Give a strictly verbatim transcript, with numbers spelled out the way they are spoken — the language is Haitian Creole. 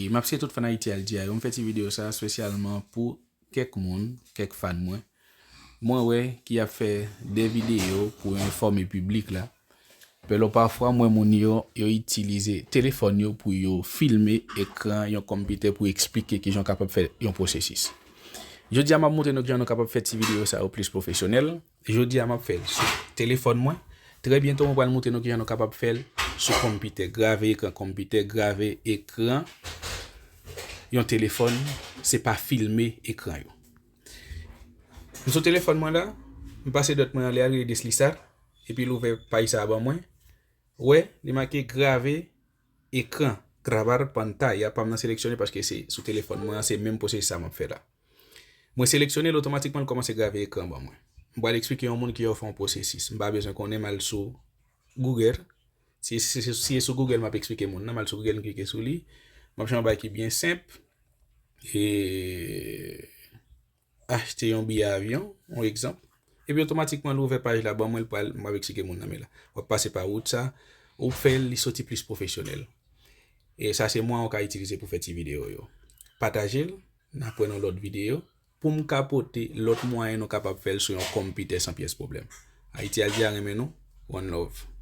M ap salye tout fan Ayiti Al Di a yo. M fè ti videyo sa espesyalman pou kèk moun, kèk fan mwen. Mwen wè ki ap fè de videyo pou yo enfòme piblik la. Pèlò pafwa m wè moun yo, yo itilize telefòn yo pou yo filme ekran yon konpitè pou eksplike kijan w kapab fè yon pwosesis. Jodi a m ap montre nou kijan nou kapab fè ti videyo sa yo plis pwofesyonèl. Jodi a m ap fè l sou telefòn mwen. Trè byento mwen pral montre nou kijan nou kapab fè l sou konpitè. Grave ekran konpitè, grave ekran yon telefòn, se pa filme ekran yo. M sou telefòn mwen la, m pase dwèt mwen anlè a, li rele Deslisard, epi l ouvè paj sa a ban mwen. Wè, li make grave ekran, grabar pantalla, pa m nan seleksyone paske se sou telefòn mwen an, se menm pwosesis sa m ap fè la. Mwen seleksyone l, otomatikman l kòmanse grave ekran ban mwen. M pral eksplike yon moun ki yo fè yon pwosesis. M pa bezwen konnen, m al sou Google. Si, si, si, si e sou Google m ap eksplike moun nan, m al sou Google, m klike sou li. M ap fè yon bagay ki byen senp. E achte yon biyè avyon, yon egzanp. Epi otomatikman l ouvè paj la ban mwen, l pral, m ap eksplike moun nan, men la. W ap pase pa wout sa, ou fè l, li soti plis pwofesyonèl. E sa se mwayen ou ka itilize pou fè ti videyo yo. Pataje l, n ap wè nan lòt videyo. Pou m ka pote lòt mwayen nou kapab fè l sou yon konpitè san pyès pwoblèm. Ayiti Al Di a renmen nou. One love.